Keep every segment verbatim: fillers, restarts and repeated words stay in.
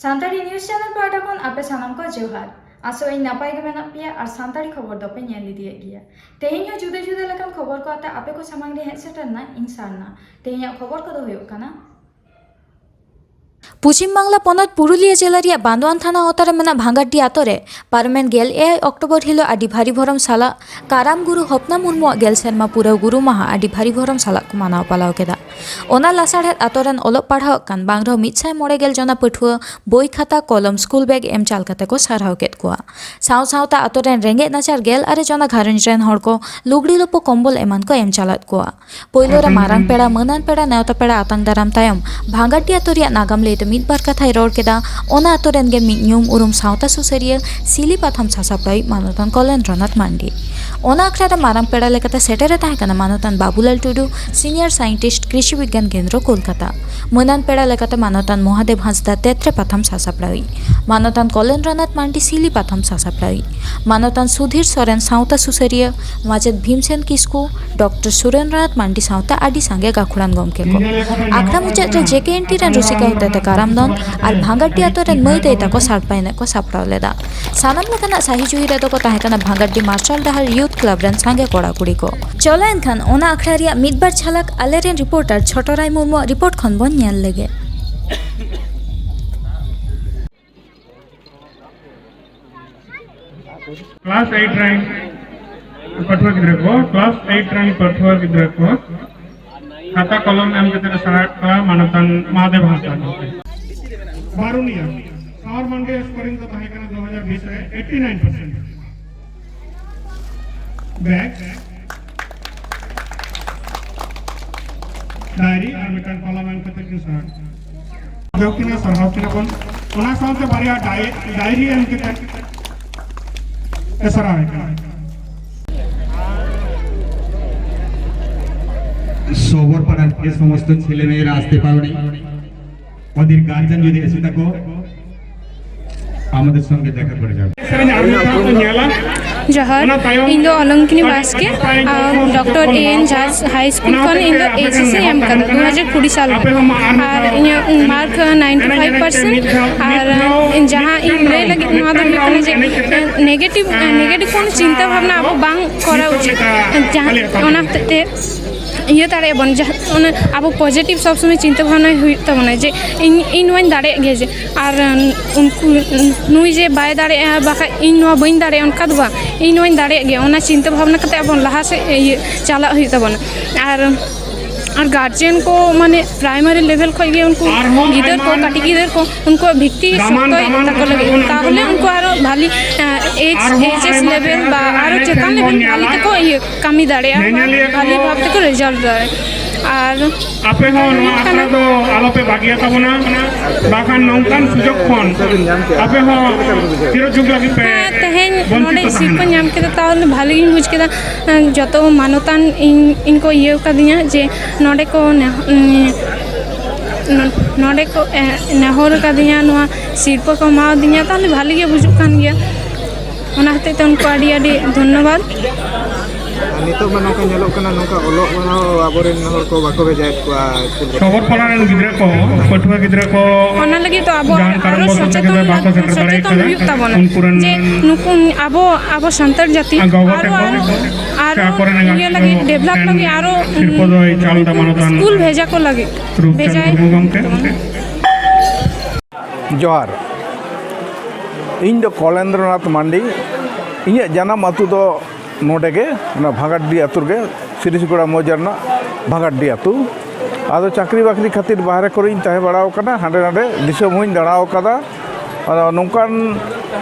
Santali news channel ᱯᱟᱦᱴᱟ ᱠᱷᱚᱱ ᱟᱯᱮ ᱥᱟᱱᱟᱢ ᱠᱚ ᱡᱚᱦᱟᱨ᱾ ᱟᱥᱚᱜ ᱟᱹᱧ ᱱᱟᱯᱟᱭ ᱜᱮ ᱢᱮᱱᱟᱜ ᱯᱮᱭᱟ ᱟᱨ ᱥᱟᱱᱛᱟᱲᱤ ᱠᱷᱚᱵᱚᱨ ᱫᱚᱯᱮ ᱧᱮᱞ ᱤᱫᱤᱭᱮᱫ ᱜᱮᱭᱟ᱾ ᱛᱮᱦᱮᱧ ᱦᱚᱸ ᱡᱩᱫᱟᱹ ᱡᱩᱫᱟᱹ ᱞᱮᱠᱟᱱ ᱠᱷᱚᱵᱚᱨ ᱠᱚ ᱟᱛᱮ ᱟᱯᱮ ᱠᱚ ᱥᱟᱢᱟᱝ ᱨᱮ ᱦᱮᱡ ᱥᱮᱴᱮᱨ ᱮᱱᱟ ᱤᱧ ᱥᱟᱨᱱᱟ᱾ ᱛᱮᱦᱮᱧᱟᱜ ᱠᱷᱚᱵᱚᱨ ᱠᱚᱫᱚ ᱦᱩᱭᱩᱜ ᱠᱟᱱᱟ, ᱯᱚᱪᱷᱤᱢ ᱵᱟᱝᱞᱟ ᱯᱚᱱᱚᱛ ᱯᱩᱨᱩᱞᱤᱭᱟᱹ ᱡᱮᱞᱟ ᱨᱮᱭᱟᱜ ᱵᱟᱸᱫᱣᱟᱱ ᱛᱷᱟᱱᱟ ᱟᱣᱛᱟ ᱨᱮ ᱢᱮᱱᱟᱜ ᱵᱷᱟᱸᱜᱟᱰᱰᱤ ᱟᱛᱳ ᱨᱮ ᱯᱟᱨᱚᱢᱮᱱ ᱜᱮᱞ ᱮᱭᱟᱭ ᱚᱠᱴᱳᱵᱚᱨ ᱦᱤᱞᱳᱜ ᱟᱹᱰᱤ ᱵᱷᱟᱹᱨᱤ ᱵᱷᱚᱨᱚᱢ ᱥᱟᱞᱟᱜ ᱠᱟᱨᱟᱢ ᱜᱩᱨᱩ ᱦᱚᱯᱱᱟ ᱢᱩᱨᱢᱩᱣᱟᱜ ᱜᱮᱞ ᱥᱮᱨᱢᱟ ᱯᱩᱨᱟᱹᱣ ᱜᱩᱨᱩ ᱢᱟᱦᱟ ᱟᱹᱰᱤ ᱵᱷᱟᱹᱨᱤ ᱵᱷᱚᱨᱚᱢ ᱥᱟᱞᱟᱜ ᱠᱚ ᱢᱟᱱᱟᱣ ᱯᱟᱞᱟᱣ ᱠᱮᱫᱟ᱾ ᱚᱱᱟ ᱞᱟᱥᱟᱲᱦᱮᱫ ᱟᱛᱳ ᱨᱮᱱ ᱚᱞᱚᱜ ᱯᱟᱲᱦᱟᱣ ᱠᱟᱱ ᱵᱟᱝ ᱨᱮᱦᱚᱸ ᱢᱤᱫ ᱥᱟᱭ ᱢᱚᱬᱮ ᱜᱮᱞ ᱡᱚᱱᱟ ᱯᱟᱹᱴᱷᱩᱣᱟᱹ ᱵᱳᱭ, ᱠᱷᱟᱛᱟ, ᱠᱚᱞᱚᱢ, ᱥᱠᱩᱞ ᱵᱮᱜᱽ ᱮᱢ ᱪᱟᱞ ᱠᱟᱛᱮ ᱠᱚ ᱥᱟᱨᱦᱟᱣ ᱠᱮᱫ ᱠᱚᱣᱟ᱾ ᱥᱟᱶ ᱥᱟᱶᱛᱮ ᱟᱛᱳ ᱨᱮᱱ ᱨᱮᱸᱜᱮᱡ ᱱᱟᱪᱟᱨ ᱜᱮᱞ ᱟᱨᱮ ᱡᱚᱱᱟ ᱜᱷᱟᱨᱚᱸᱡᱽ ᱨᱮᱱ ᱦᱚᱲ ᱠᱚ ᱞᱩᱜᱽᱲᱤ ᱞᱚᱯᱚ, ᱠᱚᱢᱵᱚᱞ ᱮᱢᱟᱱ ᱠᱚ ᱮᱢ ᱪᱟᱞᱟᱫ ᱠᱚᱣᱟ᱾ ᱯᱳᱭᱞᱳ ᱨᱮ ᱢᱟᱨᱟᱝ ᱯᱮᱲᱟ, ᱢᱟᱹᱱᱟᱱ ᱯᱮᱲᱟ, ᱱᱮᱣᱛᱟ ᱯᱮᱲᱟ ᱟᱛᱟᱝ ᱫᱟᱨᱟᱢ ᱛᱟᱭᱚᱢ ᱵᱷᱟᱸᱜᱟᱰᱰᱤ ᱟᱛᱳ ᱨᱮᱭᱟᱜ ᱱᱟᱜᱟᱢ ᱞᱟᱹᱭᱛᱮ ᱢᱤᱫ ᱵᱟᱨ ᱠᱟᱛᱷᱟᱭ ᱨᱚᱲ ᱠᱮᱫᱟ ᱚᱱᱟ ᱟᱛᱳ ᱨᱮᱱ ᱜᱮ ᱢᱤᱫ ᱧᱩᱢ ᱩᱨᱩᱢ ᱥᱟᱶᱛᱟ ᱥᱩᱥᱟᱹᱨᱤᱭᱟᱹ, ᱥᱤᱞᱤ ᱯᱟᱛᱷᱟᱢ ᱥᱟᱥᱟᱯᱲᱟᱣᱤᱡ ᱢᱟᱱᱚᱛᱟᱱ ᱠᱚᱞᱮᱱᱫᱨᱚᱱᱟᱛᱷ ᱢᱟᱱᱰᱤ᱾ ᱚᱱᱟ ᱟᱠᱷᱲᱟ ᱨᱮ ᱢᱟᱨᱟᱝ ᱯᱮᱲᱟ ᱞᱮᱠᱟᱛᱮ ᱥᱮᱴᱮᱨᱮ ᱛᱟᱦᱮᱸ ᱠᱟᱱᱟ ᱢᱟᱱᱚᱛᱟᱱ ᱵᱟᱵᱩᱞᱟᱞ ᱴᱩᱰᱩ, ᱥᱤᱱᱤᱭᱚᱨ ᱥᱟᱭᱮᱱᱴᱤᱥᱴ, ᱠᱨᱤᱥᱤ ᱵᱤᱜᱽᱜᱟᱱ ᱠᱮᱱᱫᱨᱚ, ᱠᱳᱞᱠᱟᱛᱟ᱾ ᱢᱟᱹᱱᱟᱱ ᱯᱮᱲᱟ ᱞᱮᱠᱟᱛᱮ ᱢᱟᱱᱚᱛᱟᱱ ᱢᱚᱦᱟᱫᱮᱵ ᱦᱟᱸᱥᱫᱟ, ᱛᱮᱛᱨᱮ ᱯᱟᱛᱷᱟᱢ ᱥᱟᱥᱟᱯᱲᱟᱣᱤᱡ, ᱢᱟᱱᱚᱛᱟᱱ ᱠᱚᱞᱮᱱᱫᱨᱚᱱᱟᱛᱷ ᱢᱟᱱᱰᱤ, ᱥᱤᱞᱤ ᱯᱟᱛᱷᱟᱢ ᱥᱟᱥᱟᱯᱲᱟᱣᱤᱡ, ᱢᱟᱱᱚᱛᱟᱱ ᱥᱩᱫᱷᱤᱨ ᱥᱚᱨᱮᱱ, ᱥᱟᱶᱛᱟ ᱥᱩᱥᱟᱹᱨᱤᱭᱟᱹ, ᱢᱟᱪᱮᱫ ᱵᱷᱤᱢᱥᱮᱱ ᱠᱤᱥᱠᱩ, ᱰᱚᱠᱴᱚᱨ ᱥᱩᱨᱮᱱᱫᱨᱚᱱᱟᱛᱷ ᱢᱟᱱᱰᱤ ᱥᱟᱶᱛᱮ ᱟᱹᱰᱤ ᱥᱟᱸᱜᱮ ᱜᱟᱹᱠᱷᱩᱲᱟᱱ ᱜᱚᱢᱠᱮ ᱠᱚ᱾ ᱟᱠᱷᱲᱟ ᱢᱩᱪᱟᱹᱫ ᱨᱮ ᱡᱮ ᱠᱮ ᱮᱱ ᱴᱤ ᱨᱮᱱ ᱨᱩᱥᱤᱠᱟ ᱦᱚᱛᱮᱛᱮ ᱠᱟᱨᱟᱢ ᱫᱚᱱ ᱟᱨ ᱵᱷᱟᱸᱜᱟᱰᱰᱤ ᱟᱛᱳ ᱨᱮᱱ ᱢᱟᱹᱭ ᱫᱟᱹᱭ ᱛᱟᱠᱚ ᱥᱟᱲᱯᱟ ᱮᱱᱮᱡ ᱠᱚ ᱥᱟᱯᱲᱟᱣ ᱞᱮᱫᱟ᱾ ᱥᱟᱱᱟᱢ ᱞᱮᱠᱟᱱᱟᱜ ᱥᱟᱹᱦᱤ ᱡᱩᱦᱤ ᱨᱮᱫᱚ ᱠᱚ ᱛᱟᱦᱮᱸ ᱠᱟᱱᱟ ᱵᱷᱟᱸᱜᱟᱰᱰᱤ ᱢᱟᱨᱥᱟᱞ ᱰᱟᱦᱟᱨ ᱭᱩᱛᱷ ᱠᱞᱟᱵᱽ ᱨᱮᱱ ᱥᱟᱸᱜᱮ ᱠᱚᱲᱟ ᱠᱩᱲᱤ ᱠᱚ᱾ ᱪᱚᱞᱚ ᱮᱱᱠᱷᱟᱱ ᱚᱱᱟ ᱟᱠᱷᱲᱟ ᱨᱮᱭᱟᱜ ᱢᱤᱫ ᱵᱟᱨ ᱡᱷᱟᱞᱟᱠ ᱟᱞᱮᱨᱮᱱ ᱨᱤᱯᱳᱨᱴᱟᱨ ᱪᱷᱳᱴᱚ ᱨᱟᱭ ᱢᱩᱨᱢᱩᱣᱟᱜ ᱨᱤᱯᱳᱨᱴ ᱠᱷᱚᱱ ᱵᱚᱱ ᱧᱮᱞ ᱞᱮᱜᱮ᱾ ᱠᱞᱟᱥ ᱮᱭᱤᱴ ᱨᱮᱱ ᱯᱟᱹᱴᱷᱩᱣᱟᱹ ᱜᱤᱫᱽᱨᱟᱹ ᱠᱚ, ᱠᱞᱟᱥ ᱮᱭᱤᱴ ᱨᱮᱱ ᱯᱟᱹᱴᱷᱩᱣᱟᱹ ᱜᱤᱫᱽᱨᱟᱹ ᱠᱚ ᱠᱷᱟᱛᱟ ᱠᱚᱞᱚᱢ ᱮᱢ ᱠᱟᱛᱮ ᱠᱚ ᱥᱟᱨᱦᱟᱣᱮᱫ ᱠᱚᱣᱟ ᱢᱟᱱᱚᱛᱟᱱ ᱢᱟᱦᱟᱫᱮᱵ ᱦᱟᱸᱥᱫᱟ ᱜᱚᱢᱠᱮ᱾ ᱵᱟᱨᱩᱱᱤᱭᱟ, ᱥᱟᱣᱟᱨ ᱢᱟᱱᱰᱤ ᱥᱠᱳᱨᱤᱝ ᱫᱚ ᱛᱟᱦᱮᱸ ᱠᱟᱱᱟ ᱫᱩ ᱦᱟᱡᱟᱨ ᱵᱤᱥ ᱨᱮ eighty nine percent. Bag, diary ᱟᱨ ᱢᱤᱫᱴᱟᱝ ᱠᱚᱞᱚᱢ ᱮᱢ ᱠᱟᱛᱮ ᱠᱤᱱ ᱥᱟᱨᱦᱟᱣ ᱠᱤᱱᱟ, ᱥᱟᱨᱦᱟᱣ ᱠᱤᱱᱟ ᱵᱚᱱ᱾ ᱚᱱᱟ ᱥᱟᱶᱛᱮ ᱵᱟᱨᱭᱟ ᱰᱟᱭ-, ᱰᱟᱭᱨᱤ ᱮᱢ ᱠᱟᱛᱮ ᱮ ᱥᱟᱨᱦᱟᱣ ᱮ ᱠᱟᱱᱟ᱾ সবর পাড়ার যে সমস্ত ছেলে মেয়েরা আসতে পারোনি, ওদের গার্জিয়ান যদি এসে থাকো, আমাদের সঙ্গে দেখা করে যাবে। ᱥᱮᱨᱮᱧ ᱟᱨ ᱢᱤᱫ ᱫᱷᱟᱣ ᱵᱚᱱ ᱧᱮᱞᱟ᱾ ᱡᱚᱦᱟᱨ᱾ ᱤᱧ ᱫᱚ ᱚᱞᱚᱝᱠᱤᱱᱤ ᱵᱟᱥᱠᱮ, ᱟᱨ ᱰᱚᱠᱴᱚᱨ ᱮ ᱮᱱ ᱡᱷᱟ ᱦᱟᱭ ᱥᱠᱩᱞ ᱠᱷᱚᱱ ᱤᱧ ᱫᱚ ᱮᱭᱤᱪ ᱮᱥ ᱤᱧ ᱮᱢ ᱠᱟᱫᱟ ᱫᱩ ᱦᱟᱡᱟᱨ ᱠᱩᱲᱤ ᱥᱟᱞ ᱨᱮ᱾ ᱟᱨ ᱤᱧᱟᱹᱜ ᱢᱟᱨᱠ ᱱᱟᱭᱤᱱᱴᱤ ᱯᱷᱟᱭᱤᱵᱷ ᱯᱟᱨᱥᱮᱱᱴ᱾ ᱟᱨ ᱡᱟᱦᱟᱸ ᱤᱧ ᱞᱟᱹᱭ ᱞᱟᱹᱜᱤᱫ, ᱱᱚᱣᱟ ᱫᱚ ᱦᱩᱭᱩᱜ ᱠᱟᱱᱟ ᱡᱮ ᱱᱮᱜᱮᱴᱤᱵᱷ, ᱱᱮᱜᱮᱴᱤᱵᱷ ᱠᱳᱱᱳ ᱪᱤᱱᱛᱟᱹ ᱵᱷᱟᱵᱽᱱᱟ ᱟᱵᱚ ᱵᱟᱝ ᱠᱚᱨᱟᱣ ᱩᱪᱤᱛ᱾ ᱡᱟᱦᱟᱸ, ᱚᱱᱟ ᱦᱚᱛᱮᱡ ᱛᱮ ᱤᱭᱟᱹ ᱫᱟᱲᱮᱭᱟᱜᱼᱟ ᱵᱚᱱ, ᱡᱟᱦᱟᱸ ᱚᱱᱟ ᱟᱵᱚ ᱯᱚᱡᱮᱴᱤᱵᱷ ᱥᱚᱵᱽ ᱥᱚᱢᱚᱭ ᱪᱤᱱᱛᱟᱹ ᱵᱷᱟᱵᱽᱱᱟᱭ ᱦᱩᱭᱩᱜ ᱛᱟᱵᱚᱱᱟ ᱡᱮ ᱤᱧ, ᱤᱧ ᱱᱚᱣᱟᱧ ᱫᱟᱲᱮᱭᱟᱜ ᱜᱮᱭᱟ, ᱡᱮ ᱟᱨ ᱩᱱᱠᱩ, ᱱᱩᱭ ᱡᱮ ᱵᱟᱭ ᱫᱟᱲᱮᱭᱟᱜᱼᱟ, ᱵᱟᱠᱷᱟᱡ ᱤᱧ ᱱᱚᱣᱟ ᱵᱟᱹᱧ ᱫᱟᱲᱮᱭᱟᱜᱼᱟ, ᱚᱱᱠᱟ ᱫᱚ ᱵᱟᱝ, ᱤᱧ ᱱᱚᱣᱟᱧ ᱫᱟᱲᱮᱭᱟᱜ ᱜᱮᱭᱟ, ᱚᱱᱟ ᱪᱤᱱᱛᱟᱹ ᱵᱷᱟᱵᱽᱱᱟ ᱠᱟᱛᱮ ᱟᱵᱚ ᱞᱟᱦᱟ ᱥᱮᱫ ᱤᱭᱟᱹ ᱪᱟᱞᱟᱜ ᱦᱩᱭᱩᱜ ᱛᱟᱵᱚᱱᱟ᱾ ᱟᱨ, ᱟᱨ ᱜᱟᱨᱡᱮᱱ ᱠᱚ, ᱢᱟᱱᱮ, ᱯᱨᱟᱭᱢᱟᱨᱤ ᱞᱮᱵᱮᱞ ᱠᱷᱚᱱ ᱜᱮ ᱩᱱᱠᱩ ᱜᱤᱫᱟᱹᱨ ᱠᱚ, ᱠᱟᱹᱴᱤᱡ ᱜᱤᱫᱟᱹᱨ ᱠᱚ, ᱩᱱᱠᱩᱣᱟᱜ ᱵᱷᱤᱛᱛᱤ ᱥᱚᱠᱛᱚᱭ ᱛᱟᱠᱚ ᱞᱟᱹᱜᱤᱫ, ᱛᱟᱦᱚᱞᱮ ᱩᱱᱠᱩ ᱟᱨᱚ ᱵᱷᱟᱞᱤ, ᱮᱭᱤᱪ, ᱮᱭᱤᱪ ᱮᱥ ᱞᱮᱵᱮᱞ ᱵᱟ ᱟᱨᱚ ᱪᱮᱛᱟᱱ ᱞᱮᱵᱮᱞ ᱵᱷᱟᱞᱤ ᱛᱮᱠᱚ ᱤᱭᱟᱹ, ᱠᱟᱹᱢᱤ ᱫᱟᱲᱮᱭᱟᱜᱼᱟ, ᱵᱷᱟᱞᱤ ᱵᱷᱟᱵᱽ ᱛᱮᱠᱚ ᱨᱮᱡᱟᱞᱴ ᱫᱟᱲᱮᱭᱟᱜᱼᱟ᱾ ᱟᱨ ᱟᱯᱮ ᱦᱚᱸ ᱱᱚᱣᱟ ᱟᱥᱲᱟ ᱫᱚ ᱟᱞᱚᱯᱮ ᱵᱟᱹᱜᱤᱭᱟ ᱛᱟᱵᱚᱱᱟ, ᱵᱟᱠᱷᱟᱱ ᱱᱚᱝᱠᱟᱱ ᱥᱩᱡᱳᱜᱽ ᱠᱷᱚᱱ ᱟᱯᱮ ᱦᱚᱸ ᱪᱤᱨᱚᱡᱩᱜᱽ ᱞᱟᱹᱜᱤᱫ ᱯᱮ ᱦᱮᱸ, ᱛᱮᱦᱮᱧ ᱱᱚᱰᱮ ᱵᱚᱧᱪᱤᱛᱚ ᱥᱤᱨᱯᱟᱹ ᱛᱟᱦᱮᱱᱟ᱾ ᱧᱟᱢ ᱠᱮᱫᱟ, ᱛᱟᱦᱚᱞᱮ ᱵᱷᱟᱞᱤ ᱜᱤᱧ ᱵᱩᱡᱽ ᱠᱮᱫᱟ᱾ ᱡᱚᱛᱚ ᱢᱟᱱᱚᱛᱟᱱ ᱤᱧ, ᱤᱧ ᱠᱚ ᱤᱭᱟᱹ ᱠᱟᱫᱤᱧᱟ ᱡᱮ ᱱᱚᱰᱮ ᱠᱚ ᱱᱮ-, ᱩᱸ, ᱱᱚᱰᱮ ᱠᱚ, ᱮ, ᱱᱮᱦᱚᱨ ᱠᱟᱫᱤᱧᱟ, ᱱᱚᱣᱟ ᱥᱤᱨᱯᱟᱹ ᱠᱚ ᱮᱢᱟᱣᱫᱤᱧᱟ, ᱛᱟᱦᱚᱞᱮ ᱵᱷᱟᱞᱤ ᱜᱮ ᱵᱩᱡᱩᱜ ᱠᱟᱱ ᱜᱮᱭᱟ᱾ ᱚᱱᱟ ᱦᱚᱛᱮᱡ ᱛᱮ ᱩᱱᱠᱩ ᱟᱹᱰᱤ ᱟᱹᱰᱤ ᱫᱷᱚᱱᱱᱚᱵᱟᱫᱽ᱾ ᱟᱨ ᱱᱤᱛᱚᱜ ᱢᱟ ᱱᱚᱝᱠᱟ ᱧᱮᱞᱚᱜ ᱠᱟᱱᱟ, ᱱᱚᱝᱠᱟ ᱚᱞᱚᱜ ᱯᱟᱲᱦᱟᱣ ᱟᱵᱚᱨᱮᱱ ᱦᱚᱲ ᱠᱚ ᱵᱟᱠᱚ ᱵᱷᱮᱡᱟᱭᱮᱫ ᱠᱚᱣᱟ ᱥᱠᱩᱞ ᱨᱮ᱾ ᱥᱚᱜᱚᱛ ᱯᱟᱲᱟ ᱨᱮᱱ ᱜᱤᱫᱽᱨᱟᱹ ᱠᱚ, ᱯᱟᱹᱴᱷᱩᱣᱟᱹ ᱜᱤᱫᱽᱨᱟᱹ ᱠᱚ ᱚᱱᱟ ᱞᱟᱹᱜᱤᱫ ᱫᱚ ᱟᱵᱚ ᱡᱟᱦᱟᱱ ᱠᱟᱨᱚᱱ ᱟᱨᱚ ᱵᱚᱥᱚᱛ ᱥᱚᱪᱮᱛᱚᱱ ᱛᱮᱜᱮ ᱵᱟᱠᱚ ᱞᱟᱜ-, ᱥᱮᱴᱮᱨ ᱥᱚᱪᱮᱛᱚᱱ ᱫᱟᱲᱮᱭᱟᱜ ᱠᱟᱱᱟ, ᱦᱩᱭᱩᱜ ᱛᱟᱵᱚᱱᱟ ᱩᱱᱠᱩ ᱨᱮᱱ ᱡᱮ ᱱᱩᱠᱩ ᱟᱵᱚ, ᱟᱵᱚ ᱥᱟᱱᱛᱟᱲ ᱡᱟᱹᱛᱤ ᱜᱚᱜᱚ ᱟᱨᱚ, ᱛᱟᱠᱚ ᱟᱨᱚ, ᱥᱮ ᱟᱨᱚ ᱟᱠᱚᱨᱮᱱ ᱤᱭᱟᱹ ᱮᱸᱜᱟᱛ ᱞᱟᱹᱜᱤᱫ, ᱠᱚ ᱰᱮᱵᱷᱞᱚᱯ ᱴᱷᱮᱱ ᱞᱟᱹᱜᱤᱫ ᱟᱨᱚ, ᱥᱤᱨᱯᱟᱹ ᱫᱚᱭ ᱪᱟᱞ ᱮᱫᱟ ᱢᱟᱱᱚᱛᱟᱱ ᱥᱠᱩᱞ ᱵᱷᱮᱡᱟ ᱠᱚ ᱞᱟᱹᱜᱤᱫ ᱨᱩᱯᱪᱟᱸᱫᱽ ᱵᱷᱮᱡᱟᱭ ᱢᱩᱨᱢᱩ ᱜᱚᱢᱠᱮ᱾ ᱛᱟᱵᱚᱱᱟ᱾ ᱡᱚᱦᱟᱨ᱾ ᱤᱧ ᱫᱚ ᱠᱚᱞᱮᱱᱫᱨᱚᱱᱟᱛᱷ ᱢᱟᱱᱰᱤ᱾ ᱤᱧᱟᱹᱜ ᱡᱟᱱᱟᱢ ᱟᱹᱛᱩ ᱫᱚ ᱱᱚᱰᱮ ᱜᱮ, ᱚᱱᱟ ᱵᱷᱟᱸᱜᱟᱰᱰᱤ ᱟᱹᱛᱩ ᱨᱮᱜᱮ, ᱥᱤᱨᱤᱥᱜᱚᱲᱟ ᱢᱚᱣᱡᱟ ᱨᱮᱱᱟᱜ ᱵᱷᱟᱸᱜᱟᱰᱰᱤ ᱟᱹᱛᱩ᱾ ᱟᱫᱚ ᱪᱟᱹᱠᱨᱤ ᱵᱟᱹᱠᱨᱤ ᱠᱷᱟᱹᱛᱤᱨ ᱵᱟᱦᱨᱮ ᱠᱚᱨᱮᱧ ᱛᱟᱦᱮᱸ ᱵᱟᱲᱟ ᱟᱠᱟᱱᱟ, ᱦᱟᱸᱰᱮ ᱱᱟᱰᱮ ᱫᱤᱥᱚᱢ ᱦᱚᱸᱧ ᱫᱟᱬᱟ ᱟᱠᱟᱫᱟ᱾ ᱟᱫᱚ ᱱᱚᱝᱠᱟᱱ,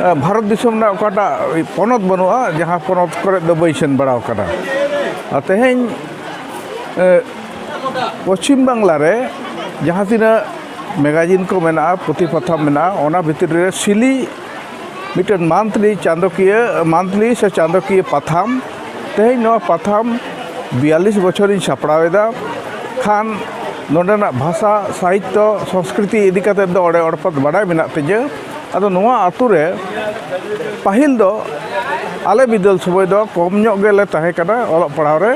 ᱮ, ᱵᱷᱟᱨᱚᱛ ᱫᱤᱥᱚᱢ ᱨᱮᱱᱟᱜ ᱚᱠᱟᱴᱟᱜ ᱯᱚᱱᱚᱛ ᱵᱟᱹᱱᱩᱜᱼᱟ, ᱡᱟᱦᱟᱸ ᱯᱚᱱᱚᱛ ᱠᱚᱨᱮ ᱫᱚ ᱵᱟᱹᱧ ᱥᱮᱱ ᱵᱟᱲᱟ ᱟᱠᱟᱱᱟ᱾ ᱟᱨ ᱛᱮᱦᱮᱧ, ᱮ, ᱯᱚᱪᱷᱤᱢ ᱵᱟᱝᱞᱟ ᱨᱮ ᱡᱟᱦᱟᱸ ᱛᱤᱱᱟᱹᱜ ᱢᱮᱜᱟᱡᱤᱱ ᱠᱚ ᱢᱮᱱᱟᱜᱼᱟ, ᱯᱩᱛᱷᱤ ᱯᱟᱛᱷᱟᱢ ᱢᱮᱱᱟᱜᱼᱟ, ᱚᱱᱟ ᱵᱷᱤᱛᱨᱤ ᱨᱮ ᱥᱤᱞᱤ ᱢᱤᱫᱴᱮᱱ ᱢᱟᱱᱛᱷᱞᱤ ᱪᱟᱸᱫᱚᱠᱤᱭᱟᱹ, ᱢᱟᱱᱛᱷᱞᱤ ᱥᱮ ᱪᱟᱸᱫᱚᱠᱤᱭᱟᱹ ᱯᱟᱛᱷᱟᱢ᱾ ᱛᱮᱦᱮᱧ ᱱᱚᱣᱟ ᱯᱟᱛᱷᱟᱢ ᱵᱤᱭᱟᱞᱞᱤᱥ ᱵᱚᱪᱷᱚᱨᱤᱧ ᱥᱟᱯᱲᱟᱣ ᱮᱫᱟ᱾ ᱠᱷᱟᱱ ᱱᱚᱰᱮᱱᱟᱜ ᱵᱷᱟᱥᱟ, ᱥᱟᱦᱤᱛᱛᱚ, ᱥᱚᱝᱥᱠᱨᱤᱛᱤ ᱤᱫᱤ ᱠᱟᱛᱮᱫ ᱫᱚ ᱚᱲᱮ ᱚᱲᱯᱚᱫ ᱵᱟᱰᱟᱭ ᱢᱮᱱᱟᱜ ᱛᱤᱧᱟᱹ᱾ ᱟᱫᱚ ᱱᱚᱣᱟ ᱟᱛᱳ ᱨᱮ ᱯᱟᱹᱦᱤᱞ ᱫᱚ ᱟᱞᱮ ᱵᱤᱫᱟᱹᱞ ᱥᱚᱢᱚᱭ ᱫᱚ ᱠᱚᱢ ᱧᱚᱜ ᱜᱮᱞᱮ ᱛᱟᱦᱮᱸ ᱠᱟᱱᱟ ᱚᱞᱚᱜ ᱯᱟᱲᱦᱟᱣ ᱨᱮ᱾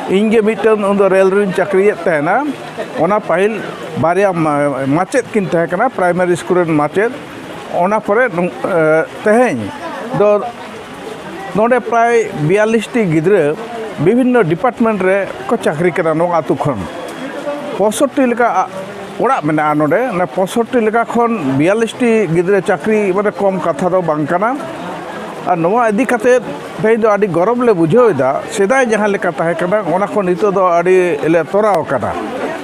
ᱤᱧ ᱜᱮ ᱢᱤᱫᱴᱟᱝ ᱩᱱᱫᱚ ᱨᱮᱞ ᱨᱤᱧ ᱪᱟᱹᱠᱨᱤᱭᱮᱫ ᱛᱟᱦᱮᱱᱟ᱾ ᱚᱱᱟ ᱯᱟᱹᱦᱤᱞ ᱵᱟᱨᱭᱟ ᱢᱟ-, ᱢᱟᱪᱮᱫ ᱠᱤᱱ ᱛᱟᱦᱮᱸ ᱠᱟᱱᱟ, ᱯᱨᱟᱭᱢᱟᱨᱤ ᱥᱠᱩᱞ ᱨᱮᱱ ᱢᱟᱪᱮᱫ᱾ ᱚᱱᱟ ᱯᱚᱨᱮ ᱱᱚᱝ-, ᱮ, ᱛᱮᱦᱮᱧ ᱫᱚ ᱱᱚᱰᱮ ᱯᱨᱟᱭ ᱵᱤᱭᱟᱞᱞᱤᱥ ᱴᱤ ᱜᱤᱫᱽᱨᱟᱹ ᱵᱤᱵᱷᱤᱱᱱᱚ ᱰᱤᱯᱟᱨᱴᱢᱮᱱᱴ ᱨᱮ ᱠᱚ ᱪᱟᱹᱠᱨᱤ ᱠᱟᱱᱟ ᱱᱚᱣᱟ ᱟᱹᱛᱩ ᱠᱷᱚᱱ᱾ ᱯᱚᱸᱭᱥᱚᱴᱴᱤ ᱞᱮᱠᱟ ᱟ-, ᱚᱲᱟᱜ ᱢᱮᱱᱟᱜᱼᱟ ᱱᱚᱰᱮ᱾ ᱚᱱᱟ ᱯᱚᱸᱭᱥᱚᱴᱴᱤ ᱞᱮᱠᱟ ᱠᱷᱚᱱ ᱵᱤᱭᱟᱞᱞᱤᱥ ᱴᱤ ᱜᱤᱫᱽᱨᱟᱹ ᱪᱟᱹᱠᱨᱤ ᱢᱟᱱᱮ ᱠᱚᱢ ᱠᱟᱛᱷᱟ ᱫᱚ ᱵᱟᱝ ᱠᱟᱱᱟ᱾ ᱟᱨ ᱱᱚᱣᱟ ᱤᱫᱤ ᱠᱟᱛᱮ ᱛᱮᱦᱮᱧ ᱫᱚ ᱟᱹᱰᱤ ᱜᱚᱨᱚᱵᱽ ᱞᱮ ᱵᱩᱡᱷᱟᱹᱣ ᱮᱫᱟ᱾ ᱥᱮᱫᱟᱭ ᱡᱟᱦᱟᱸ ᱞᱮᱠᱟ ᱛᱟᱦᱮᱸ ᱠᱟᱱᱟ, ᱚᱱᱟ ᱠᱷᱚᱱ ᱱᱤᱛᱚᱜ ᱫᱚ ᱟᱹᱰᱤ ᱞᱮ ᱛᱚᱨᱟᱣ ᱟᱠᱟᱱᱟ᱾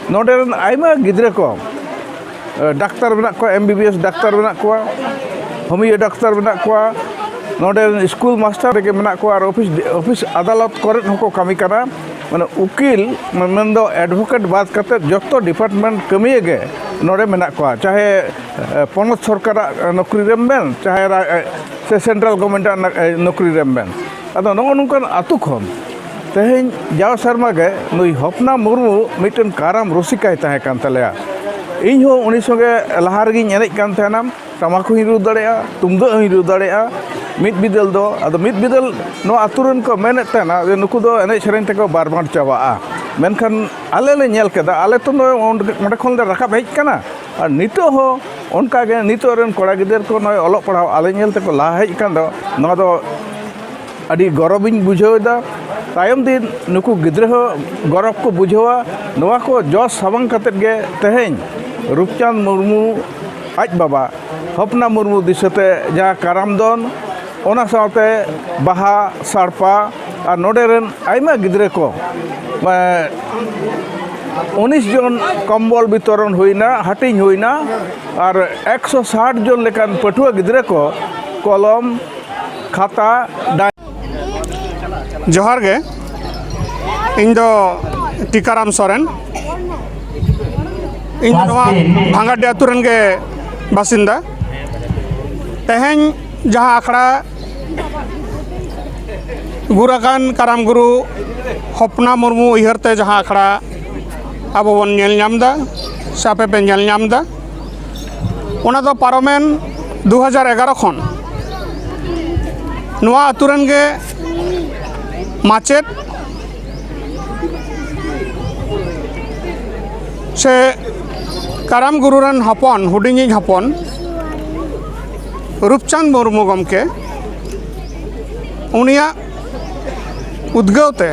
ᱱᱚᱰᱮ ᱨᱮᱱ ᱟᱭᱢᱟ ᱜᱤᱫᱽᱨᱟᱹ ᱠᱚ, ᱮ, ᱰᱟᱠᱛᱟᱨ ᱢᱮᱱᱟᱜ ᱠᱚᱣᱟ, M B B S doctor ᱢᱮᱱᱟᱜ ᱠᱚᱣᱟ, ᱦᱳᱢᱤᱭᱳ ᱰᱟᱠᱛᱟᱨ ᱢᱮᱱᱟᱜ ᱠᱚᱣᱟ, ᱱᱚᱰᱮ ᱨᱮᱱ ᱥᱠᱩᱞ ᱢᱟᱥᱴᱟᱨ ᱨᱮᱜᱮ ᱢᱮᱱᱟᱜ ᱠᱚᱣᱟ, ᱟᱨ ᱚᱯᱷᱤᱥ, ᱚᱯᱷᱤᱥ ᱟᱫᱟᱞᱚᱛ ᱠᱚᱨᱮ ᱦᱚᱸᱠᱚ ᱠᱟᱹᱢᱤ ᱠᱟᱱᱟ᱾ ᱢᱟᱱᱮ ᱩᱠᱤᱞ, ᱢᱮᱱᱫᱚ ᱮᱰᱵᱷᱳᱠᱮᱴ ᱵᱟᱫ ᱠᱟᱛᱮ ᱡᱚᱛᱚ ᱰᱤᱯᱟᱨᱴᱢᱮᱱᱴ ᱠᱟᱹᱢᱤᱭᱟᱹ ᱜᱮ ᱱᱚᱰᱮ ᱢᱮᱱᱟᱜ ᱠᱚᱣᱟ, ᱪᱟᱦᱮ, ᱮ, ᱯᱚᱱᱚᱛ ᱥᱚᱨᱠᱟᱨᱟᱜ ᱱᱚᱠᱨᱤ ᱨᱮᱢ ᱢᱮᱱ, ᱪᱟᱦᱮ ᱨᱟ-, ᱮ, ᱥᱮ ᱥᱮᱱᱴᱨᱟᱞ ᱜᱚᱵᱷᱚᱨᱱᱢᱮᱱᱴᱟᱜ ᱱᱚ-, ᱮ, ᱱᱚᱠᱨᱤ ᱨᱮᱢ ᱢᱮᱱ᱾ ᱟᱫᱚ ᱱᱚᱜᱼᱚ ᱱᱚᱝᱠᱟᱱ ᱟᱹᱛᱩ ᱠᱷᱚᱱ ᱛᱮᱦᱮᱧ ᱡᱟᱣ ᱥᱮᱨᱢᱟ ᱜᱮ ᱱᱩᱭ ᱦᱚᱯᱱᱟ ᱢᱩᱨᱢᱩ ᱢᱤᱫᱴᱮᱱ ᱠᱟᱨᱟᱢ ᱨᱩᱥᱤᱠᱟᱭ ᱛᱟᱦᱮᱸ ᱠᱟᱱ ᱛᱟᱞᱮᱭᱟ᱾ ᱤᱧ ᱦᱚᱸ ᱩᱱᱤ ᱥᱚᱸᱜᱮ ᱞᱟᱦᱟ ᱨᱮᱜᱤᱧ ᱮᱱᱮᱡ ᱠᱟᱱ ᱛᱟᱦᱮᱱᱟ, ᱴᱟᱢᱟᱠ ᱦᱚᱸᱧ ᱨᱩ ᱫᱟᱲᱮᱭᱟᱜᱼᱟ, ᱛᱩᱢᱫᱟᱹᱜ ᱦᱚᱸᱧ ᱨᱩ ᱫᱟᱲᱮᱭᱟᱜᱼᱟ᱾ ᱢᱤᱫ ᱵᱤᱫᱟᱹᱞ ᱫᱚ, ᱟᱫᱚ ᱢᱤᱫ ᱵᱤᱫᱟᱹᱞ ᱱᱚᱣᱟ ᱟᱹᱛᱩ ᱨᱮᱱ ᱠᱚ ᱢᱮᱱᱮᱫ ᱛᱟᱦᱮᱱᱟ ᱡᱮ ᱱᱩᱠᱩ ᱫᱚ ᱮᱱᱮᱡ ᱥᱮᱨᱮᱧ ᱛᱮᱠᱚ ᱵᱟᱨᱵᱟᱫ ᱪᱟᱵᱟᱜᱼᱟ, ᱢᱮᱱᱠᱷᱟᱱ ᱟᱞᱮ ᱞᱮ ᱧᱮᱞ ᱠᱮᱫᱟ, ᱟᱞᱮ ᱛᱚ ᱱᱚᱜᱼᱚᱭ ᱚᱸᱰᱮ, ᱚᱸᱰᱮ ᱠᱷᱚᱱ ᱞᱮ ᱨᱟᱠᱟᱵ ᱦᱮᱡ ᱠᱟᱱᱟ᱾ ᱟᱨ ᱱᱤᱛᱚᱜ ᱦᱚᱸ ᱚᱱᱠᱟ ᱜᱮ ᱱᱤᱛᱚᱜ ᱨᱮᱱ ᱠᱚᱲᱟ ᱜᱤᱫᱟᱹᱨ ᱠᱚ ᱱᱚᱜᱼᱚᱭ ᱚᱞᱚᱜ ᱯᱟᱲᱦᱟᱣ ᱟᱞᱮ ᱧᱮᱞ ᱛᱮᱠᱚ ᱞᱟᱦᱟ ᱦᱮᱡ ᱠᱟᱱ ᱫᱚ, ᱱᱚᱣᱟ ᱫᱚ ᱟᱹᱰᱤ ᱜᱚᱨᱚᱵᱤᱧ ᱵᱩᱡᱷᱟᱹᱣ ᱮᱫᱟ᱾ ᱛᱟᱭᱚᱢ ᱫᱤᱱ ᱱᱩᱠᱩ ᱜᱤᱫᱽᱨᱟᱹ ᱦᱚᱸ ᱜᱚᱨᱚᱵ ᱠᱚ ᱵᱩᱡᱷᱟᱹᱣᱟ᱾ ᱱᱚᱣᱟ ᱠᱚ ᱡᱚᱥ ᱥᱟᱢᱟᱝ ᱠᱟᱛᱮᱫ ᱜᱮ ᱛᱮᱦᱮᱧ ᱨᱩᱯᱪᱟᱸᱫᱽ ᱢᱩᱨᱢᱩ ᱟᱡ ᱵᱟᱵᱟ ᱦᱚᱯᱱᱟ ᱢᱩᱨᱢᱩ ᱫᱤᱥᱟᱹᱛᱮ ᱡᱟᱦᱟᱸ ᱠᱟᱨᱟᱢ ᱫᱚᱱ, ᱚᱱᱟ ᱥᱟᱶᱛᱮ ᱵᱟᱦᱟ, ᱥᱟᱲᱯᱟ ᱟᱨ ᱱᱚᱰᱮ ᱨᱮᱱ ᱟᱭᱢᱟ ᱜᱤᱫᱽᱨᱟᱹ ᱠᱚ, ᱮ, ᱩᱱᱤᱥ ᱡᱚᱱ ᱠᱚᱢᱵᱚᱞ ᱵᱤᱛᱚᱨᱚᱱ ᱦᱩᱭᱱᱟ, ᱦᱟᱹᱴᱤᱧ ᱦᱩᱭᱱᱟ ᱟᱨ ᱮᱠᱥᱚ ᱥᱟᱴ ᱡᱚᱱ ᱞᱮᱠᱟᱱ ᱯᱟᱹᱴᱷᱩᱣᱟᱹ ᱜᱤᱫᱽᱨᱟᱹ ᱠᱚ ᱠᱚᱞᱚᱢ, ᱠᱷᱟᱛᱟ, ᱰᱟᱭ- ᱡᱚᱦᱟᱨ ᱜᱮ, ᱤᱧ ᱫᱚ ᱴᱤᱠᱟᱨᱟᱢ ᱥᱚᱨᱮᱱ, ᱤᱧ ᱫᱚ ᱱᱚᱣᱟ ᱵᱷᱟᱝᱜᱟᱰᱤ ᱟᱹᱛᱩ ᱨᱮᱱ ᱜᱮ ᱵᱟᱥᱤᱱᱫᱟ᱾ ᱛᱮᱦᱮᱧ ᱡᱟᱦᱟᱸ ᱟᱠᱷᱲᱟ ᱜᱩᱨ ᱟᱠᱟᱱ ᱠᱟᱨᱟᱢ ᱜᱩᱨᱩ ᱦᱚᱯᱱᱟ ᱢᱩᱨᱢᱩ ᱩᱭᱦᱟᱹᱨ ᱛᱮ ᱡᱟᱦᱟᱸ ᱟᱠᱷᱲᱟ ᱟᱵᱚ ᱵᱚᱱ ᱧᱮᱞ ᱧᱟᱢ ᱮᱫᱟ ᱥᱮ ᱟᱯᱮ ᱯᱮ ᱧᱮᱞ ᱧᱟᱢ ᱮᱫᱟ, ᱚᱱᱟ ᱫᱚ ᱯᱟᱨᱚᱢᱮᱱ ᱫᱩ ᱦᱟᱡᱟᱨ ᱮᱜᱟᱨᱚ ᱠᱷᱚᱱ ᱱᱚᱣᱟ ᱟᱹᱛᱩ ᱨᱮᱱ ᱜᱮ ᱢᱟᱪᱮᱫ ᱥᱮ ᱠᱟᱨᱟᱢ ᱜᱩᱨᱩ ᱨᱮᱱ ᱦᱚᱯᱚᱱ, ᱦᱩᱰᱤᱧᱤᱡ ᱦᱚᱯᱚᱱ ᱨᱩᱯᱪᱟᱸᱫᱽ ᱢᱩᱨᱢᱩ ᱜᱚᱢᱠᱮ, ᱩᱱᱤᱭᱟᱜ ᱩᱫᱽᱜᱟᱹᱣ ᱛᱮ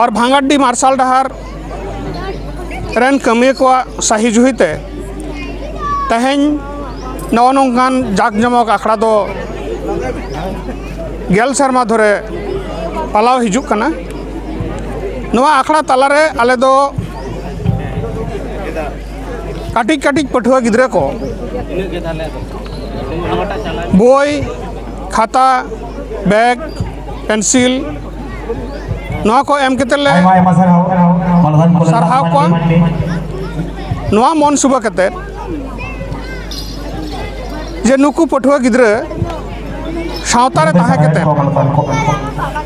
ᱟᱨ ᱵᱷᱟᱸᱜᱟᱰᱰᱤ ᱢᱟᱨᱥᱟᱞ ᱰᱟᱦᱟᱨ ᱨᱮᱱ ᱠᱟᱹᱢᱤᱭᱟᱹ ᱠᱚᱣᱟᱜ ᱥᱟᱹᱦᱤ ᱡᱩᱦᱤ ᱛᱮ ᱛᱮᱦᱮᱧ ᱱᱚᱜᱼᱚ ᱱᱚᱝᱠᱟᱱ ᱡᱟᱠ ᱡᱚᱢᱚᱠ ᱟᱠᱷᱲᱟ ᱫᱚ ᱜᱮᱞ ᱥᱮᱨᱢᱟ ᱫᱷᱚᱨᱮ ᱯᱟᱞᱟᱣ ᱦᱤᱡᱩᱜ ᱠᱟᱱᱟ᱾ ᱱᱚᱣᱟ ᱟᱠᱷᱲᱟ ᱛᱟᱞᱟᱨᱮ ᱟᱞᱮ ᱫᱚ ᱠᱟᱹᱴᱤᱡ ᱠᱟᱹᱴᱤᱡ ᱯᱟᱹᱴᱷᱩᱣᱟᱹ ᱜᱤᱫᱽᱨᱟᱹ ᱠᱚ ᱵᱳᱭ, ᱠᱷᱟᱛᱟ, ᱵᱮᱜᱽ, ᱯᱮᱱᱥᱤᱞ, ᱱᱚᱣᱟ ᱠᱚ ᱮᱢ ᱠᱟᱛᱮ ᱞᱮ ᱟᱭᱢᱟ ᱟᱭᱢᱟ ᱥᱟᱨᱦᱟᱣ᱾ ᱢᱟᱱᱚᱛᱟᱱ ᱠᱚᱞᱮᱡᱽ ᱥᱟᱨᱦᱟᱣ ᱠᱚᱣᱟ᱾ ᱢᱟᱱᱰᱤ᱾ ᱱᱚᱣᱟ ᱢᱚᱱ ᱥᱩᱵᱟᱹ ᱠᱟᱛᱮ ᱡᱮ ᱱᱩᱠᱩ ᱯᱟᱹᱴᱷᱩᱣᱟᱹ ᱜᱤᱫᱽᱨᱟᱹ ᱥᱟᱶᱛᱟ ᱨᱮ ᱛᱟᱦᱮᱸ ᱠᱟᱛᱮ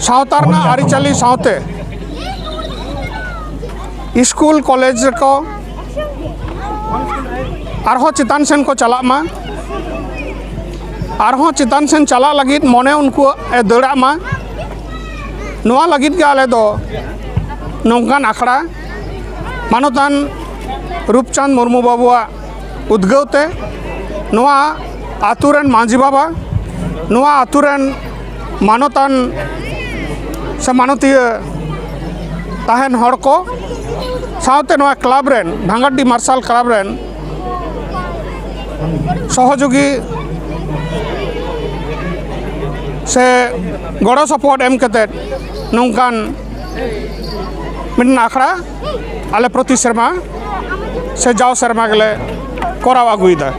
ᱥᱟᱶᱛᱟ ᱨᱮᱱᱟᱜ ᱟᱹᱨᱤᱪᱟᱹᱞᱤ ᱥᱟᱶᱛᱮ ᱥᱠᱩᱞ ᱠᱚᱞᱮᱡᱽ ᱨᱮᱠᱚ ᱟᱨᱦᱚᱸ ᱪᱮᱛᱟᱱ ᱥᱮᱱ ᱠᱚ ᱪᱟᱞᱟᱜ ᱢᱟ, ᱟᱨᱦᱚᱸ ᱪᱮᱛᱟᱱ ᱥᱮᱱ ᱪᱟᱞᱟᱜ ᱞᱟᱹᱜᱤᱫ ᱢᱚᱱᱮ ᱩᱱᱠᱩᱣᱟᱜ ᱮ ᱫᱟᱹᱲᱟᱜ ᱢᱟ᱾ ᱱᱚᱣᱟ ᱞᱟᱹᱜᱤᱫ ᱜᱮ ᱟᱞᱮ ᱫᱚ ᱱᱚᱝᱠᱟᱱ ᱟᱠᱷᱲᱟ ᱢᱟᱱᱚᱛᱟᱱ ᱨᱩᱯᱪᱟᱸᱫᱽ ᱢᱩᱨᱢᱩ ᱵᱟᱵᱩᱣᱟᱜ ᱩᱫᱽᱜᱟᱹᱣ ᱛᱮ ᱱᱚᱣᱟ ᱟᱛᱳ ᱨᱮᱱ ᱢᱟᱹᱡᱷᱤ ᱵᱟᱵᱟ, ᱱᱚᱣᱟ ᱟᱛᱳ ᱨᱮᱱ ᱢᱟᱱᱚᱛᱟᱱ ᱥᱮ ᱢᱟᱱᱚᱛᱤᱭᱟᱹ ᱛᱟᱦᱮᱱ ᱦᱚᱲ ᱠᱚ ᱥᱟᱶᱛᱮ ᱱᱚᱣᱟ ᱠᱞᱟᱵᱽ ᱨᱮᱱ, ᱵᱷᱟᱸᱜᱟᱰᱰᱤ ᱢᱟᱨᱥᱟᱞ ᱠᱞᱟᱵᱽ ᱨᱮᱱ ᱥᱚᱦᱚᱡᱳᱜᱤ ᱥᱮ ᱜᱚᱲᱚ ᱥᱚᱯᱚᱦᱚᱫ ᱮᱢ ᱠᱟᱛᱮᱫ ᱱᱚᱝᱠᱟᱱ ᱢᱤᱫᱴᱮᱱ ᱟᱠᱷᱲᱟ ᱟᱞᱮ ᱯᱨᱚᱛᱤ ᱥᱮᱨᱢᱟ ᱥᱮ ᱡᱟᱣ ᱥᱮᱨᱢᱟ ᱜᱮᱞᱮ ᱠᱚᱨᱟᱣ ᱟᱹᱜᱩᱭᱮᱫᱟ᱾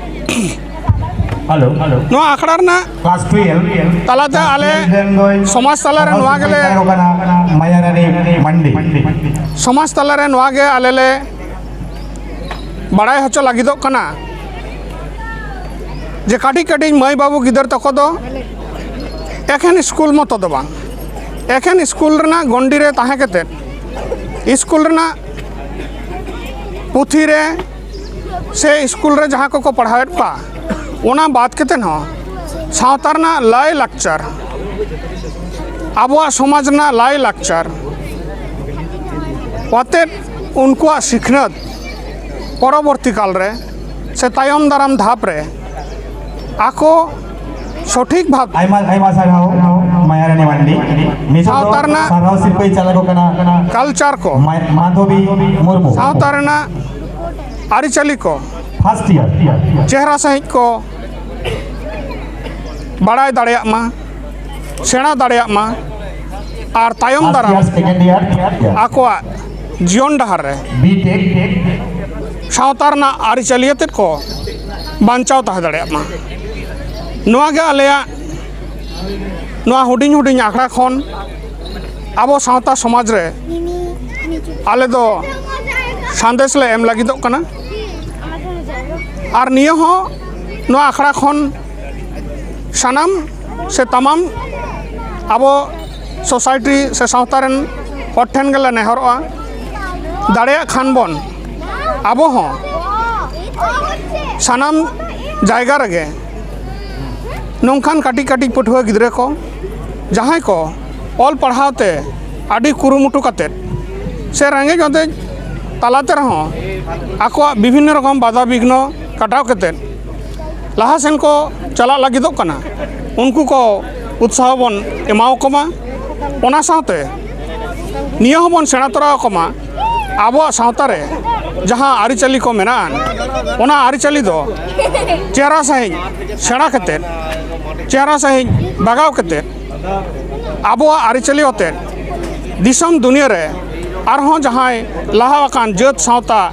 Hello, hello. ᱱᱚᱣᱟ ᱟᱠᱷᱲᱟ ᱨᱮᱱᱟᱜ ᱠᱞᱟᱥ ᱴᱩᱭᱮᱞᱵᱷ ᱛᱟᱞᱟᱛᱮ ᱟᱞᱮ ᱨᱮᱱ ᱫᱚᱭ ᱥᱚᱢᱟᱡᱽ ᱛᱟᱞᱟᱨᱮ ᱱᱚᱣᱟ ᱜᱮᱞᱮ ᱠᱟᱱᱟ ᱢᱟᱭᱟᱨᱟᱱᱤ ᱢᱟᱱᱰᱤ᱾ ᱥᱚᱢᱟᱡᱽ ᱛᱟᱞᱟᱨᱮ ᱱᱚᱣᱟ ᱜᱮ ᱟᱞᱮ ᱞᱮ ᱵᱟᱲᱟᱭ ᱦᱚᱪᱚ ᱞᱟᱹᱜᱤᱫᱚᱜ ᱠᱟᱱᱟ ᱡᱮ ᱠᱟᱹᱴᱤᱡ ᱠᱟᱹᱴᱤᱡ ᱢᱟᱹᱭ ᱵᱟᱹᱵᱩ ᱜᱤᱫᱟᱹᱨ ᱛᱟᱠᱚ ᱫᱚ ᱮᱠᱷᱮᱱ ᱥᱠᱩᱞ ᱢᱚᱛᱚ ᱫᱚ ᱵᱟᱝ, ᱮᱠᱷᱮᱱ ᱥᱠᱩᱞ ᱨᱮᱱᱟᱜ ᱜᱚᱱᱰᱤ ᱨᱮ ᱛᱟᱦᱮᱸ ᱠᱟᱛᱮᱫ, ᱥᱠᱩᱞ ᱨᱮᱱᱟᱜ ᱯᱩᱛᱷᱤ ᱨᱮ ᱥᱮ ᱥᱠᱩᱞ ᱨᱮ ᱡᱟᱦᱟᱸ ᱠᱚᱠᱚ ᱯᱟᱲᱦᱟᱣᱮᱫ ᱠᱚᱣᱟ, ᱚᱱᱟ ᱵᱟᱫ ᱠᱟᱛᱮᱫ ᱦᱚᱸ ᱥᱟᱶᱛᱟ ᱨᱮᱱᱟᱜ ᱞᱟᱭᱼᱞᱟᱠᱪᱟᱨ, ᱟᱵᱚᱣᱟᱜ ᱥᱚᱢᱟᱡᱽ ᱨᱮᱱᱟᱜ ᱞᱟᱭᱼᱞᱟᱠᱪᱟᱨ ᱟᱛᱮᱫ ᱩᱱᱠᱩᱣᱟᱜ ᱥᱤᱠᱷᱱᱟᱹᱛ ᱯᱚᱨᱚᱵᱚᱨᱛᱤ ᱠᱟᱞ ᱨᱮ ᱥᱮ ᱛᱟᱭᱚᱢ ᱫᱟᱨᱟᱢ ᱫᱷᱟᱯ ᱨᱮ ᱟᱠᱚ ᱥᱚᱴᱷᱤᱠ ᱵᱷᱟᱵᱽ ᱟᱭᱢᱟ ᱟᱭᱢᱟ ᱥᱟᱨᱦᱟᱣ ᱢᱟᱭᱟᱨᱟᱱᱤ ᱢᱟᱱᱰᱤ᱾ ᱱᱤᱛᱚᱜ ᱫᱚ ᱥᱟᱶᱛᱟ ᱨᱮᱱᱟᱜ ᱥᱟᱨᱦᱟᱣ ᱥᱤᱨᱯᱟᱹᱭ ᱪᱟᱞ ᱟᱠᱚ ᱠᱟᱱᱟ ᱠᱟᱞᱪᱟᱨ ᱠᱚ, ᱢᱟ- ᱢᱟᱫᱷᱚᱵᱤ ᱢᱩᱨᱢᱩ᱾ ᱥᱟᱶᱛᱟ ᱨᱮᱱᱟᱜ ᱟᱹᱨᱤᱪᱟᱹᱞᱤ ᱠᱚ ᱯᱷᱟᱥᱴ ᱤᱭᱟᱨ᱾ ᱪᱮᱦᱨᱟ ᱥᱟᱺᱦᱤᱡ ᱠᱚ ᱵᱟᱲᱟᱭ ᱫᱟᱲᱮᱭᱟᱜ ᱢᱟ, ᱥᱮᱬᱟ ᱫᱟᱲᱮᱭᱟᱜ ᱢᱟ ᱟᱨ ᱛᱟᱭᱚᱢ ᱯᱷᱟᱥᱴ ᱫᱟᱨᱟᱢ year, second year, third year. ᱟᱠᱚᱣᱟᱜ ᱡᱤᱭᱚᱱ ᱰᱟᱦᱟᱨ ᱨᱮ ᱵᱤ ᱴᱮᱠ᱾ ᱥᱟᱶᱛᱟ ᱨᱮᱱᱟᱜ ᱟᱹᱨᱤᱪᱟᱹᱞᱤ ᱟᱛᱮᱫ ᱠᱚ ᱵᱟᱧᱪᱟᱣ ᱛᱟᱦᱮᱸ ᱫᱟᱲᱮᱭᱟᱜ ᱢᱟ᱾ ᱱᱚᱣᱟ ᱜᱮ ᱟᱞᱮᱭᱟᱜ ᱱᱚᱣᱟ ᱦᱩᱰᱤᱧ ᱦᱩᱰᱤᱧ ᱟᱠᱷᱲᱟ ᱠᱷᱚᱱ ᱟᱵᱚ ᱥᱟᱶᱛᱟ ᱥᱚᱢᱟᱡᱽ ᱨᱮ ᱟᱞᱮ ᱫᱚ ᱥᱟᱸᱫᱮᱥ ᱞᱮ ᱮᱢ ᱞᱟᱹᱜᱤᱫᱚᱜ ᱠᱟᱱᱟ᱾ ᱟᱨ ᱱᱤᱭᱟᱹ ᱦᱚᱸ ᱱᱚᱣᱟ ᱟᱠᱷᱲᱟ ᱠᱷᱚᱱ ᱥᱟᱱᱟᱢ ᱥᱮ ᱛᱟᱢᱟᱢ ᱟᱵᱚ ᱥᱳᱥᱟᱭᱴᱤ ᱥᱮ ᱥᱟᱶᱛᱟ ᱨᱮᱱ ᱦᱚᱲ ᱴᱷᱮᱱ ᱜᱮᱞᱮ ᱱᱮᱦᱚᱨᱚᱜᱼᱟ, ᱫᱟᱲᱮᱭᱟᱜ ᱠᱷᱟᱱ ᱵᱚᱱ ᱟᱵᱚ ᱦᱚᱸ ᱥᱟᱱᱟᱢ ᱡᱟᱭᱜᱟ ᱨᱮᱜᱮ ᱱᱚᱝᱠᱟᱱ ᱠᱟᱹᱴᱤᱡ ᱠᱟᱹᱴᱤᱡ ᱯᱟᱹᱴᱷᱩᱣᱟᱹ ᱜᱤᱫᱽᱨᱟᱹ ᱠᱚ, ᱡᱟᱦᱟᱸᱭ ᱠᱚ ᱚᱞ ᱯᱟᱲᱦᱟᱣ ᱛᱮ ᱟᱹᱰᱤ ᱠᱩᱨᱩᱢᱩᱴᱩ ᱠᱟᱛᱮᱫ ᱥᱮ ᱨᱮᱸᱜᱮᱡ ᱚᱛᱮᱡ ᱛᱟᱞᱟᱛᱮ ᱨᱮᱦᱚᱸ ᱟᱠᱚᱣᱟᱜ ᱵᱤᱵᱷᱤᱱᱱᱚ ᱨᱚᱠᱚᱢ ᱵᱟᱫᱷᱟ ᱵᱤᱜᱷᱱᱚ ᱠᱟᱴᱟᱣ ᱠᱟᱛᱮᱫ ᱞᱟᱦᱟ ᱥᱮᱱ ᱠᱚ ᱪᱟᱞᱟᱜ ᱞᱟᱹᱜᱤᱫᱚᱜ ᱠᱟᱱᱟ, ᱩᱱᱠᱩ ᱠᱚ ᱩᱛᱥᱟᱦᱚ ᱵᱚᱱ ᱮᱢᱟᱣᱟᱠᱚ ᱢᱟ᱾ ᱚᱱᱟ ᱥᱟᱶᱛᱮ ᱱᱤᱭᱟᱹ ᱦᱚᱸᱵᱚᱱ ᱥᱮᱬᱟ ᱛᱚᱨᱟ ᱟᱠᱚ ᱢᱟ, ᱟᱵᱚᱣᱟᱜ ᱥᱟᱶᱛᱟ ᱨᱮ ᱡᱟᱦᱟᱸ ᱟᱹᱨᱤᱪᱟᱹᱞᱤ ᱠᱚ ᱢᱮᱱᱟᱜᱼᱟ, ᱚᱱᱟ ᱟᱹᱨᱤᱪᱟᱹᱞᱤ ᱫᱚ ᱪᱮᱦᱨᱟ ᱥᱟᱺᱦᱤᱡ ᱥᱮᱬᱟ ᱠᱟᱛᱮᱫ, ᱪᱮᱦᱨᱟ ᱥᱟᱺᱦᱤᱡ ᱵᱟᱜᱟᱣ ᱠᱟᱛᱮᱫ, ᱟᱵᱚᱣᱟᱜ ᱟᱹᱨᱤᱪᱟᱹᱞᱤ ᱟᱛᱮᱫ ᱫᱤᱥᱚᱢ ᱫᱩᱱᱤᱭᱟᱹ ᱨᱮ ᱟᱨᱦᱚᱸ ᱡᱟᱦᱟᱸᱭ ᱞᱟᱦᱟ ᱟᱠᱟᱱ ᱡᱟᱹᱛ ᱥᱟᱶᱛᱟ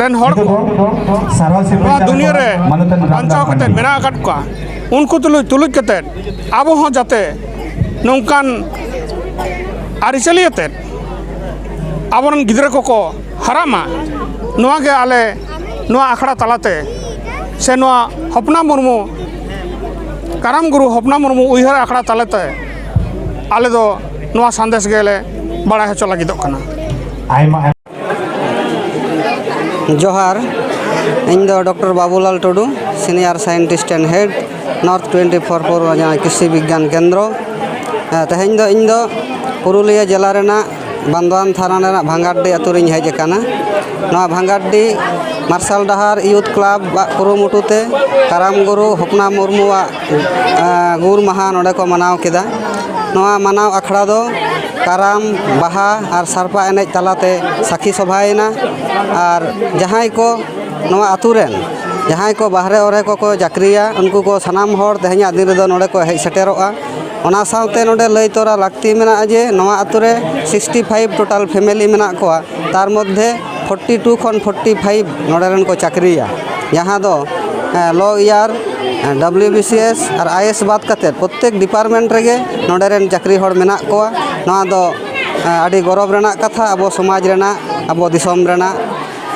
ᱨᱮᱱ ᱦᱚᱲ ᱠᱚ ᱱᱚᱣᱟ ᱫᱩᱱᱤᱭᱟᱹ ᱨᱮ ᱵᱟᱧᱪᱟᱣ ᱠᱟᱛᱮᱫ ᱢᱮᱱᱟᱜ ᱟᱠᱟᱫ ᱠᱚᱣᱟ, ᱩᱱᱠᱩ ᱛᱩᱞᱩᱡ ᱛᱩᱞᱩᱡ ᱠᱟᱛᱮᱫ ᱟᱵᱚ ᱦᱚᱸ ᱡᱟᱛᱮ ᱱᱚᱝᱠᱟᱱ ᱟᱹᱨᱤᱪᱟᱹᱞᱤ ᱟᱛᱮᱫ ᱟᱵᱚᱨᱮᱱ ᱜᱤᱫᱽᱨᱟᱹ ᱠᱚᱠᱚ ᱦᱟᱨᱟᱜ ᱢᱟ, ᱱᱚᱣᱟ ᱜᱮ ᱟᱞᱮ ᱱᱚᱣᱟ ᱟᱠᱷᱲᱟ ᱛᱟᱞᱟᱛᱮ ᱥᱮ ᱱᱚᱣᱟ ᱦᱚᱯᱱᱟ ᱢᱩᱨᱢᱩ, ᱠᱟᱨᱟᱢ ᱜᱩᱨᱩ ᱦᱚᱯᱱᱟ ᱢᱩᱨᱢᱩ ᱩᱭᱦᱟᱹᱨ ᱟᱠᱷᱲᱟ ᱛᱟᱞᱟᱛᱮ ᱟᱞᱮ ᱫᱚ ᱱᱚᱣᱟ ᱥᱟᱸᱫᱮᱥ ᱜᱮᱞᱮ ᱵᱟᱲᱟᱭ ᱦᱚᱪᱚ ᱞᱟᱹᱜᱤᱫᱚᱜ ᱠᱟᱱᱟ᱾ ᱟᱭᱢᱟ ᱡᱚᱦᱟᱨ, ᱤᱧ ᱫᱚ doctor Babulal Tudu, senior scientist and head, north twenty four four ᱡᱟᱦᱟᱸ ᱠᱨᱤᱥᱤ ᱵᱤᱜᱽᱜᱟᱱ ᱠᱮᱱᱫᱨᱚ᱾ ᱦᱮᱸ, ᱛᱮᱦᱮᱧ ᱫᱚ ᱤᱧ ᱫᱚ ᱯᱩᱨᱩᱞᱤᱭᱟᱹ ᱡᱮᱞᱟ ᱨᱮᱱᱟᱜ ᱵᱟᱱᱫᱣᱟᱱ ᱛᱷᱟᱱᱟ ᱨᱮᱱᱟᱜ ᱵᱷᱟᱝᱜᱟᱰᱰᱤ ᱟᱹᱛᱩ ᱨᱤᱧ ᱦᱮᱡ ᱟᱠᱟᱱᱟ᱾ ᱱᱚᱣᱟ ᱵᱷᱟᱝᱜᱟᱰᱰᱤ ᱢᱟᱨᱥᱟᱞ ᱰᱟᱦᱟᱨ ᱭᱩᱛᱷ ᱠᱞᱟᱵᱽ ᱟᱜ ᱠᱩᱨᱩᱢᱩᱴᱩ ᱛᱮ ᱠᱟᱨᱟᱢ ᱜᱩᱨᱩ ᱦᱚᱯᱱᱟ ᱢᱩᱨᱢᱩᱣᱟᱜ, ᱮᱸ, ᱜᱩᱨ ᱢᱟᱦᱟ ᱱᱚᱰᱮ ᱠᱚ ᱢᱟᱱᱟᱣ ᱠᱮᱫᱟ᱾ ᱱᱚᱣᱟ ᱢᱟᱱᱟᱣ ᱟᱠᱷᱲᱟ ᱫᱚ ᱠᱟᱨᱟᱢ, ᱵᱟᱦᱟ ᱟᱨ ᱥᱟᱲᱯᱟ ᱮᱱᱮᱡ ᱛᱟᱞᱟᱛᱮ ᱥᱟᱹᱠᱷᱤ ᱥᱚᱵᱷᱟᱭᱮᱱᱟ᱾ ᱟᱨ ᱡᱟᱦᱟᱸᱭ ᱠᱚ ᱱᱚᱣᱟ ᱟᱹᱛᱩ ᱨᱮᱱ ᱡᱟᱦᱟᱸᱭ ᱠᱚ ᱵᱟᱦᱨᱮ ᱚᱨᱮ ᱠᱚᱠᱚ ᱪᱟᱹᱠᱨᱤᱭᱟ, ᱩᱱᱠᱩ ᱠᱚ ᱥᱟᱱᱟᱢ ᱦᱚᱲ ᱛᱮᱦᱮᱧᱟᱜ ᱫᱤᱱ ᱨᱮᱫᱚ ᱱᱚᱰᱮ ᱠᱚ ᱦᱮᱡ ᱥᱮᱴᱮᱨᱚᱜᱼᱟ᱾ ᱚᱱᱟ ᱥᱟᱶᱛᱮ ᱱᱚᱰᱮ ᱞᱟᱹᱭ ᱛᱚᱨᱟ ᱞᱟᱹᱠᱛᱤ ᱢᱮᱱᱟᱜᱼᱟ ᱡᱮ ᱱᱚᱣᱟ ᱟᱹᱛᱩ ᱨᱮ ᱥᱤᱠᱥᱴᱤ ᱯᱷᱟᱭᱤᱵᱷ ᱴᱳᱴᱟᱞ ᱯᱷᱮᱢᱮᱞᱤ ᱢᱮᱱᱟᱜ ᱠᱚᱣᱟ, ᱛᱟᱨ ᱢᱚᱫᱽᱫᱷᱮ ᱯᱷᱳᱨᱴᱤ ᱴᱩ ᱠᱷᱚᱱ ᱯᱷᱳᱨᱴᱤ ᱯᱷᱟᱭᱤᱵᱷ ᱱᱚᱰᱮ ᱨᱮᱱ ᱠᱚ ᱪᱟᱹᱠᱨᱤᱭᱟ, ᱡᱟᱦᱟᱸ ᱫᱚ ᱞᱚ year, W B C S ᱟᱨ ᱟᱭ ᱮᱥ ᱵᱟᱫ ᱠᱟᱛᱮᱫ ᱯᱨᱚᱛᱛᱮᱠ ᱰᱤᱯᱟᱨᱴᱢᱮᱱᱴ ᱨᱮᱜᱮ ᱱᱚᱰᱮ ᱨᱮᱱ ᱪᱟᱹᱠᱨᱤ ᱦᱚᱲ ᱢᱮᱱᱟᱜ ᱠᱚᱣᱟ᱾ ᱱᱚᱣᱟ ᱫᱚ ᱟᱹᱰᱤ ᱜᱚᱨᱚᱵᱽ ᱨᱮᱱᱟᱜ ᱠᱟᱛᱷᱟ, ᱟᱵᱚ ᱥᱚᱢᱟᱡᱽ ᱨᱮᱱᱟᱜ, ᱟᱵᱚ ᱫᱤᱥᱚᱢ ᱨᱮᱱᱟᱜ᱾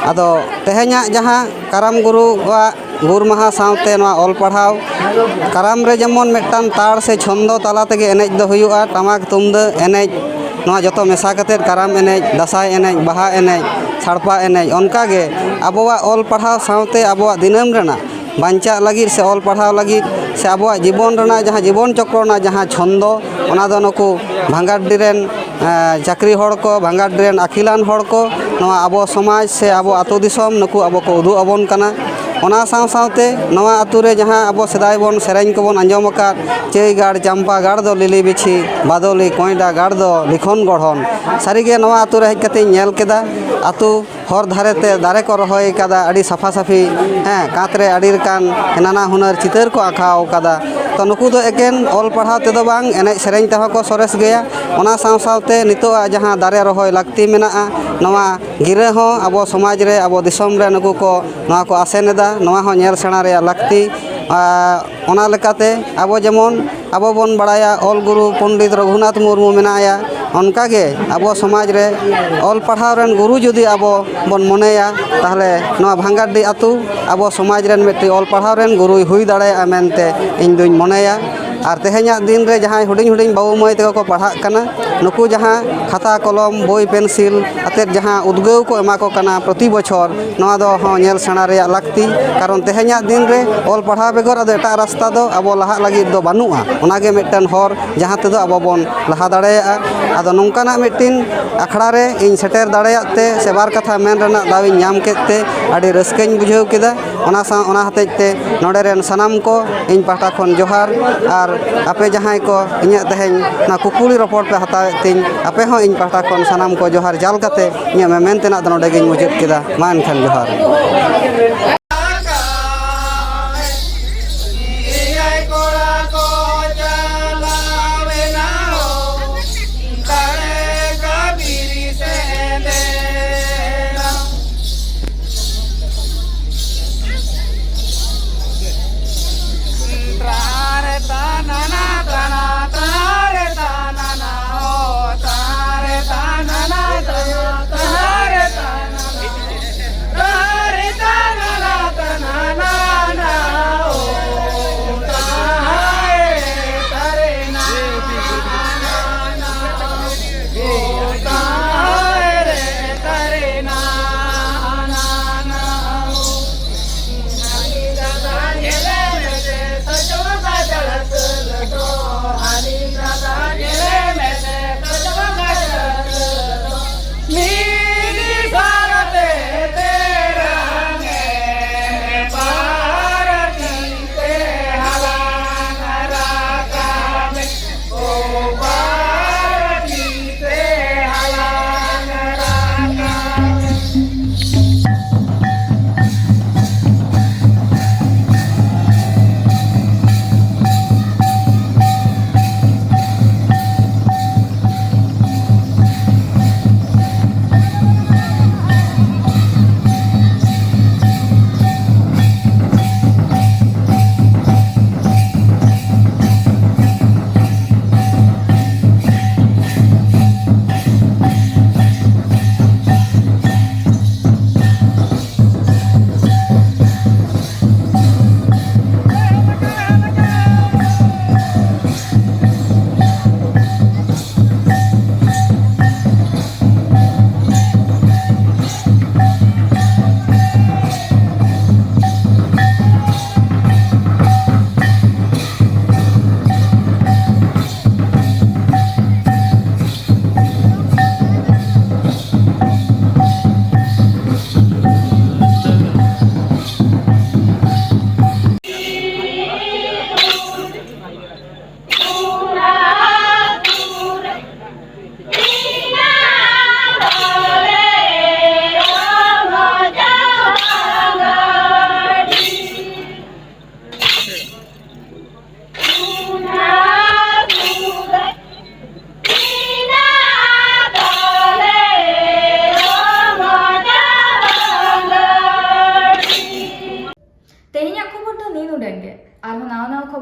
ᱟᱫᱚ ᱛᱮᱦᱮᱧᱟᱜ ᱡᱟᱦᱟᱸ ᱠᱟᱨᱟᱢ ᱜᱩᱨᱩᱣᱟᱜ ᱜᱩᱨ ᱢᱟᱦᱟ ᱥᱟᱶᱛᱮ ᱱᱚᱣᱟ ᱚᱞ ᱯᱟᱲᱦᱟᱣ, ᱠᱟᱨᱟᱢ ᱨᱮ ᱡᱮᱢᱚᱱ ᱢᱤᱫᱴᱟᱝ ᱛᱟᱲ ᱥᱮ ᱪᱷᱚᱱᱫᱚ ᱛᱟᱞᱟ ᱛᱮᱜᱮ ᱮᱱᱮᱡ ᱫᱚ ᱦᱩᱭᱩᱜᱼᱟ, ᱴᱟᱢᱟᱠ ᱛᱩᱢᱫᱟᱹᱜ ᱮᱱᱮᱡ, ᱱᱚᱣᱟ ᱡᱚᱛᱚ ᱢᱮᱥᱟ ᱠᱟᱛᱮᱫ ᱠᱟᱨᱟᱢ ᱮᱱᱮᱡ, ᱫᱟᱸᱥᱟᱭ ᱮᱱᱮᱡ, ᱵᱟᱦᱟ ᱮᱱᱮᱡ, ᱥᱟᱲᱯᱟ ᱮᱱᱮᱡ, ᱚᱱᱠᱟᱜᱮ ᱟᱵᱚᱣᱟᱜ ᱚᱞ ᱯᱟᱲᱦᱟᱣ ᱥᱟᱶᱛᱮ ᱟᱵᱚᱣᱟᱜ ᱫᱤᱱᱟᱹᱢ ᱨᱮᱱᱟᱜ ᱵᱟᱧᱪᱟᱜ ᱞᱟᱹᱜᱤᱫ ᱥᱮ ᱚᱞ ᱯᱟᱲᱦᱟᱣ ᱞᱟᱹᱜᱤᱫ ᱥᱮ ᱟᱵᱚᱣᱟᱜ ᱡᱤᱵᱚᱱ ᱨᱮᱱᱟᱜ ᱡᱟᱦᱟᱸ ᱡᱤᱵᱚᱱ ᱪᱚᱠᱨᱚ ᱨᱮᱱᱟᱜ ᱡᱟᱦᱟᱸ ᱪᱷᱚᱱᱫᱚ, ᱚᱱᱟ ᱫᱚ ᱱᱩᱠᱩ ᱵᱷᱟᱝᱜᱟᱰᱰᱤ ᱨᱮᱱ, ᱮᱸ, ᱪᱟᱹᱠᱨᱤ ᱦᱚᱲ ᱠᱚ, ᱵᱷᱟᱝᱜᱟᱰᱰᱤ ᱨᱮᱱ ᱟᱹᱠᱤᱞᱟᱱ ᱦᱚᱲ ᱠᱚ ᱱᱚᱣᱟ ᱟᱵᱚ ᱥᱚᱢᱟᱡᱽ ᱥᱮ ᱟᱵᱚ ᱟᱹᱛᱩ ᱫᱤᱥᱚᱢ ᱱᱩᱠᱩ ᱟᱵᱚ ᱠᱚ ᱩᱫᱩᱜ ᱟᱵᱚᱱ ᱠᱟᱱᱟ᱾ ᱚᱱᱟ ᱥᱟᱶ ᱥᱟᱶᱛᱮ ᱱᱚᱣᱟ ᱟᱹᱛᱩ ᱨᱮ ᱡᱟᱦᱟᱸ ᱟᱵᱚ ᱥᱮᱫᱟᱭ ᱵᱚᱱ ᱥᱮᱨᱮᱧ ᱠᱚᱵᱚᱱ ᱟᱸᱡᱚᱢ ᱟᱠᱟᱫ, "ᱪᱟᱹᱭ ᱜᱟᱲ ᱪᱟᱢᱯᱟ ᱜᱟᱲ ᱫᱚ ᱞᱤᱞᱤ ᱵᱤᱪᱷᱤ, ᱵᱟᱫᱚᱞᱤ ᱠᱚᱸᱭᱰᱟ ᱜᱟᱲ ᱫᱚ ᱞᱤᱠᱷᱚᱱ ᱜᱚᱲᱦᱚᱱ", ᱥᱟᱹᱨᱤᱜᱮ ᱱᱚᱣᱟ ᱟᱹᱛᱩ ᱨᱮ ᱦᱮᱡ ᱠᱟᱛᱮᱧ ᱧᱮᱞ ᱠᱮᱫᱟ, ᱟᱹᱛᱩ ᱦᱚᱨ ᱫᱷᱟᱨᱮ ᱛᱮ ᱫᱟᱨᱮ ᱠᱚ ᱨᱚᱦᱚᱭ ᱠᱟᱫᱟ, ᱟᱹᱰᱤ ᱥᱟᱯᱷᱟ ᱥᱟᱹᱯᱷᱤ, ᱦᱮᱸ, ᱠᱟᱸᱛ ᱨᱮ ᱟᱹᱰᱤ ᱞᱮᱠᱟᱱ ᱱᱟᱱᱟ ᱦᱩᱱᱟᱹᱨ ᱪᱤᱛᱟᱹᱨ ᱠᱚ ᱟᱸᱠᱟᱣ ᱠᱟᱫᱟ᱾ ᱛᱚ, ᱱᱩᱠᱩ ᱫᱚ ᱮᱠᱮᱱ ᱚᱞ ᱯᱟᱲᱦᱟᱣ ᱛᱮᱫᱚ ᱵᱟᱝ, ᱮᱱᱮᱡ ᱥᱮᱨᱮᱧ ᱛᱮᱦᱚᱸ ᱠᱚ ᱥᱚᱨᱮᱥ ᱜᱮᱭᱟ᱾ ᱚᱱᱟ ᱥᱟᱶ ᱥᱟᱶᱛᱮ ᱱᱤᱛᱚᱜᱟᱜ ᱡᱟᱦᱟᱸ ᱫᱟᱨᱮ ᱨᱚᱦᱚᱭ ᱞᱟᱹᱠᱛᱤ ᱢᱮᱱᱟᱜᱼᱟ, ᱱᱚᱣᱟ ᱜᱤᱨᱟᱹ ᱦᱚᱸ ᱟᱵᱚ ᱥᱚᱢᱟᱡᱽ ᱨᱮ, ᱟᱵᱚ ᱫᱤᱥᱚᱢ ᱨᱮ ᱱᱩᱠᱩ ᱠᱚ ᱱᱚᱣᱟ ᱠᱚ ᱟᱥᱮᱱ ᱮᱫᱟ, ᱱᱚᱣᱟ ᱦᱚᱸ ᱧᱮᱞ ᱥᱮᱬᱟ ᱨᱮᱭᱟᱜ ᱞᱟᱹᱠᱛᱤ᱾ ᱟᱨ ᱚᱱᱟ ᱞᱮᱠᱟᱛᱮ ᱟᱵᱚ ᱡᱮᱢᱚᱱ ᱟᱵᱚ ᱵᱚᱱ ᱵᱟᱲᱟᱭᱟ, ᱚᱞ ᱜᱩᱨᱩ ᱯᱚᱱᱰᱤᱛ ᱨᱚᱜᱷᱩᱱᱟᱛᱷ ᱢᱩᱨᱢᱩ ᱢᱮᱱᱟᱭᱟ, ᱚᱱᱠᱟᱜᱮ ᱟᱵᱚ ᱥᱚᱢᱟᱡᱽ ᱨᱮ ᱚᱞ ᱯᱟᱲᱦᱟᱣ ᱨᱮᱱ ᱜᱩᱨᱩ ᱡᱩᱫᱤ ᱟᱵᱚ ᱵᱚᱱ ᱢᱚᱱᱮᱭᱟ, ᱛᱟᱦᱚᱞᱮ ᱱᱚᱣᱟ ᱵᱷᱟᱝᱜᱟᱰᱰᱤ ᱟᱹᱛᱩ ᱟᱵᱚ ᱥᱚᱢᱟᱡᱽ ᱨᱮᱱ ᱢᱤᱫᱴᱤᱡ ᱚᱞ ᱯᱟᱲᱦᱟᱣ ᱨᱮᱱ ᱜᱩᱨᱩᱭ ᱦᱩᱭ ᱫᱟᱲᱮᱭᱟᱜᱼᱟ ᱢᱮᱱᱛᱮ ᱤᱧ ᱫᱩᱧ ᱢᱚᱱᱮᱭᱟ᱾ ᱟᱨ ᱛᱮᱦᱮᱧᱟᱜ ᱫᱤᱱ ᱨᱮ ᱡᱟᱦᱟᱸᱭ ᱦᱩᱰᱤᱧ ᱦᱩᱰᱤᱧ ᱵᱟᱹᱵᱩ ᱢᱟᱹᱭ ᱛᱟᱠᱚ ᱠᱚ ᱯᱟᱲᱦᱟᱜ ᱠᱟᱱᱟ, ᱱᱩᱠᱩ ᱡᱟᱦᱟᱸ ᱠᱷᱟᱛᱟ ᱠᱚᱞᱚᱢ ᱵᱳᱭ ᱯᱮᱱᱥᱤᱞ ᱟᱛᱮᱫ ᱡᱟᱦᱟᱸ ᱩᱫᱽᱜᱟᱹᱣ ᱠᱚ ᱮᱢᱟ ᱠᱚ ᱠᱟᱱᱟ ᱯᱨᱚᱛᱤ ᱵᱚᱪᱷᱚᱨ, ᱱᱚᱣᱟ ᱫᱚ ᱦᱚᱸ ᱧᱮᱞ ᱥᱮᱬᱟ ᱨᱮᱭᱟᱜ ᱞᱟᱹᱠᱛᱤ᱾ ᱠᱟᱨᱚᱱ ᱛᱮᱦᱮᱧᱟᱜ ᱫᱤᱱ ᱨᱮ ᱚᱞ ᱯᱟᱲᱦᱟᱣ ᱵᱮᱜᱚᱨ ᱟᱫᱚ ᱮᱴᱟᱜ ᱨᱟᱥᱛᱟ ᱫᱚ ᱟᱵᱚ ᱞᱟᱦᱟᱜ ᱞᱟᱹᱜᱤᱫ ᱫᱚ ᱵᱟᱹᱱᱩᱜᱼᱟ᱾ ᱚᱱᱟᱜᱮ ᱢᱤᱫᱴᱮᱱ ᱦᱚᱨ, ᱡᱟᱦᱟᱸ ᱛᱮᱫᱚ ᱟᱵᱚ ᱵᱚᱱ ᱞᱟᱦᱟ ᱫᱟᱲᱮᱭᱟᱜᱼᱟ᱾ ᱟᱫᱚ ᱱᱚᱝᱠᱟᱱᱟᱜ ᱢᱤᱫᱴᱤᱱ ᱟᱠᱷᱲᱟ ᱨᱮ ᱤᱧ ᱥᱮᱴᱮᱨ ᱫᱟᱲᱮᱭᱟᱜ ᱛᱮ ᱥᱮ ᱵᱟᱨ ᱠᱟᱛᱷᱟ ᱢᱮᱱ ᱨᱮᱱᱟᱜ ᱫᱟᱣ ᱤᱧ ᱧᱟᱢ ᱠᱮᱫ ᱛᱮ ᱟᱹᱰᱤ ᱨᱟᱹᱥᱠᱟᱹᱧ ᱵᱩᱡᱷᱟᱹᱣ ᱠᱮᱫᱟ᱾ ᱚᱱᱟ ᱥᱟᱶ, ᱚᱱᱟ ᱦᱚᱛᱮᱡ ᱛᱮ ᱱᱚᱰᱮ ᱨᱮᱱ ᱥᱟᱱᱟᱢ ᱠᱚ ᱤᱧ ᱯᱟᱦᱴᱟ ᱠᱷᱚᱱ ᱡᱚᱦᱟᱨ, ᱟᱨ ᱟᱯᱮ ᱡᱟᱦᱟᱸᱭ ᱠᱚ ᱤᱧᱟᱹᱜ ᱛᱮᱦᱮᱧ ᱱᱚᱣᱟ ᱠᱩᱠᱞᱤ ᱨᱚᱯᱚᱲ ᱯᱮ ᱦᱟᱛᱟᱣᱮᱫ ᱛᱤᱧ, ᱟᱯᱮ ᱦᱚᱸ ᱤᱧ ᱯᱟᱦᱴᱟ ᱠᱷᱚᱱ ᱥᱟᱱᱟᱢ ᱠᱚ ᱡᱚᱦᱟᱨ ᱪᱟᱞ ᱠᱟᱛᱮ ᱤᱧᱟᱹᱜ ᱢᱮ-, ᱢᱮᱱ ᱛᱮᱱᱟᱜ ᱫᱚ ᱱᱚᱰᱮ ᱜᱤᱧ ᱢᱩᱪᱟᱹᱫ ᱠᱮᱫᱟ᱾ ᱢᱟ ᱮᱱᱠᱷᱟᱱ ᱡᱚᱦᱟᱨ᱾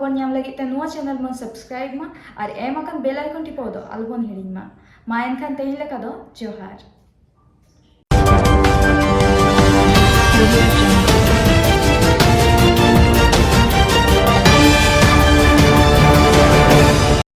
ᱧᱟᱢ ᱞᱟᱹᱜᱤᱫ ᱛᱮ ᱱᱚᱣᱟ channel ᱵᱚᱱ subscribe ᱢᱟ ᱟᱨ ᱮᱢ ᱟᱠᱟᱱ bell icon ᱴᱤᱯᱟᱹᱣ ᱫᱚ ᱟᱞᱚᱵᱚᱱ ᱦᱤᱲᱤᱧ ᱢᱟ᱾ ᱢᱟ ᱮᱱᱠᱷᱟᱱ ᱛᱮᱦᱮᱧ ᱞᱮᱠᱟ ᱫᱚ ᱡᱚᱦᱟᱨ᱾